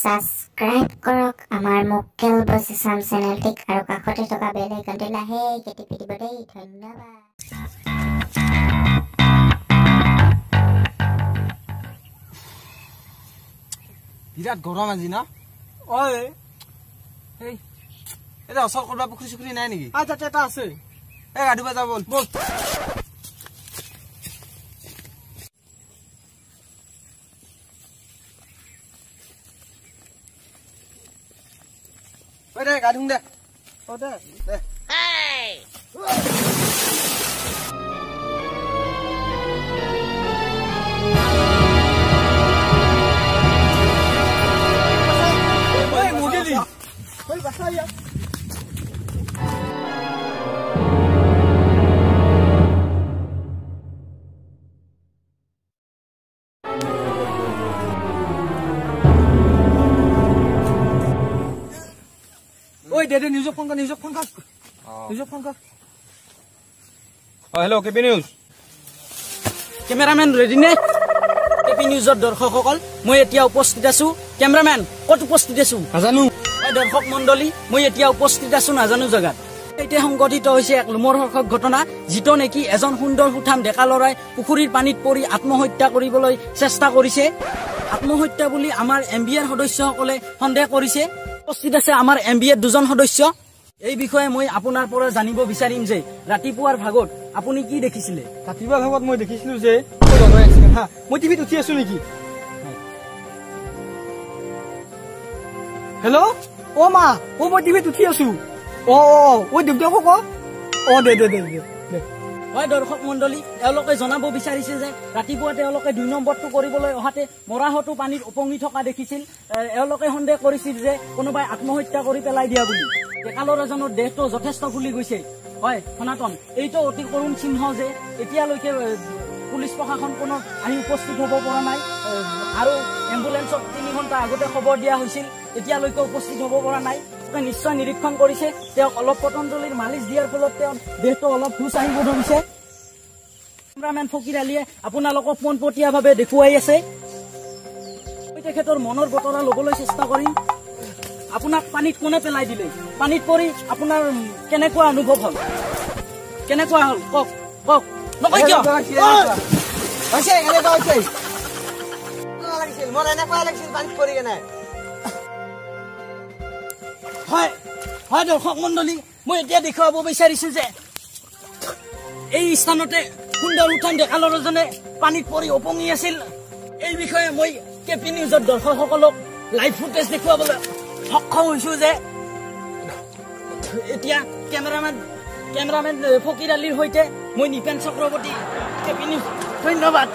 Subscribe কৰক আমাৰ মোকেল বইচ আছাম চেনেলটিক আৰু কাষতে থকা বেল আইকনটো লাহেকৈ টিপি দিব দেই। ধন্যবাদ। বিৰাট গৰম আজি ন? ঐ এই এটা ওচৰত ক'ৰবাত পুখুৰী চুখুৰী নাই নেকি? আচ্ছা এটা আছে। এই গা ধুব যা বল বল। ঐ দে গা ধুং দে। অ দে দে। ঐ মগেলি ঐ বাচা ইয়াত। ঐ দে দে নিউজক ফোন কৰ, নিউজক ফোন কৰ, নিউজক ফোন কৰ। অ hello KP news. Cameraman ready নে? কেপি নিউজৰ দৰ্শকসকল, মই এতিয়া উপস্থিত আছো। কেমেৰামেন ক'ত উপস্থিত আছো নাজানো। হয় দৰ্শক মণ্ডলী, মই এতিয়া উপস্থিত আছো নাজানো জেগাত। এতিয়া সংঘটিত হৈছে এক লোমহৰ্ষক ঘটনা, যিটো নেকি এজন সুন্দৰ সুঠাম ডেকা ল'ৰাই পুখুৰীৰ পানীত পৰি আত্মহত্যা কৰিবলৈ চেষ্টা কৰিছে। আত্মহত্যা বুলি আমাৰ এম বি এৰ সদস্যসকলে সন্দেহ কৰিছে। উপস্থিত আছে আমাৰ এম বি এৰ দুজন সদস্য। এই বিষয়ে মই আপোনাৰ পৰা জানিব বিচাৰিম যে ৰাতিপুৱাৰ ভাগত আপুনি কি দেখিছিলে? ৰাতিপুৱাৰ ভাগত মই দেখিছিলো যে হা, মই টিভিত উঠি আছো নেকি? হেল্ল' অ মা, অ মই টিভিত উঠি আছো। অ অ অ দেউতাকো ক। অ দে দে দে দে। হয় দৰ্শক মণ্ডলী, এওঁলোকে জনাব বিচাৰিছে যে ৰাতিপুৱা তেওঁলোকে 2 নম্বৰটো কৰিবলৈ অহাতে মৰাহতো পানীত ওপঙি থকা দেখিছিল। এওঁলোকে সন্দেহ কৰিছিল যে কোনোবাই আত্মহত্যা কৰি পেলাই দিয়া বুলি। ডেকা ল'ৰাজনৰ দেহটো যথেষ্ট ফুলি গৈছে। হয় সনাতন, এইটো অতি কৰুণ চিহ্ন যে এতিয়ালৈকে পুলিচ প্ৰশাসন কোনো আহি উপস্থিত হ'ব পৰা নাই আৰু এম্বুলেন্সক 3 ঘণ্টা আগতে খবৰ দিয়া হৈছিল, এতিয়ালৈকে উপস্থিত হ'ব পৰা নাই। নিশ্চয় নিৰীক্ষণ কৰিছে। তেওঁক অলপ পতঞ্জলিৰ মালিচ দিয়াৰ ফলত তেওঁৰ দেহটো অলপ হুচ আহিব ধৰিছে। কেমেৰামেন ফকীৰ আলীয়ে আপোনালোকক পোনপটীয়াভাৱে দেখুৱাই আছে। মই তেখেতৰ মনৰ বতৰা ল'বলৈ চেষ্টা কৰিম। আপোনাক পানীত কোনে পেলাই দিলে? পানীত পৰি আপোনাৰ কেনেকুৱা অনুভৱ হ'ল? কেনেকুৱা হ'ল কওক, কওক। নকয় কিয়? হৈছে এনেকুৱা হৈছে লাগিছিল, মোৰ এনেকুৱা লাগিছিল পানীত পৰি কেনে। হয় হয় দৰ্শক মণ্ডলী, মই এতিয়া দেখুৱাব বিচাৰিছো যে এই স্থানতে সুন্দৰ উত্থান ডেকা ল'ৰাজনে পানীত পৰি ওপঙি আছিল। এই বিষয়ে মই কেপি নিউজৰ দৰ্শকসকলক লাইভ ফুটেজ দেখুৱাবলৈ সক্ষম হৈছো যে এতিয়া কেমেৰামেন ফকীৰ আলীৰ সৈতে মই নিপেন চক্ৰৱৰ্তী, কেপি নিউজ। ধন্যবাদ।